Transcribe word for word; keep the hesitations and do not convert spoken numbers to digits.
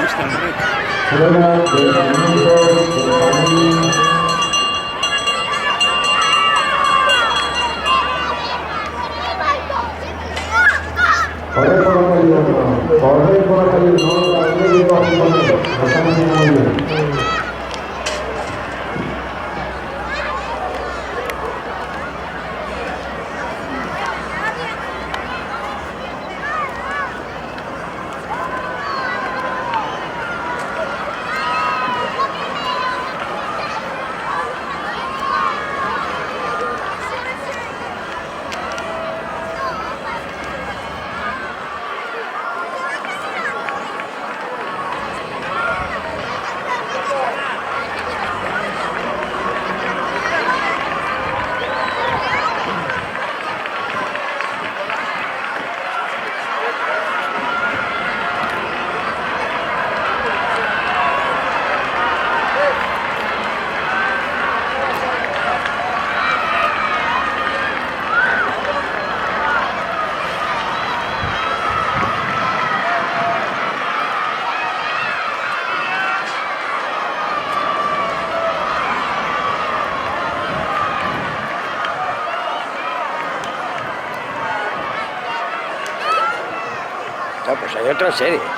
Prueba de lanzamientos de Juanín. Corre por la calle, no. Corre por la calle, no. La calle, no. Lo están haciendo muy bien. Ah, pues hay otra serie.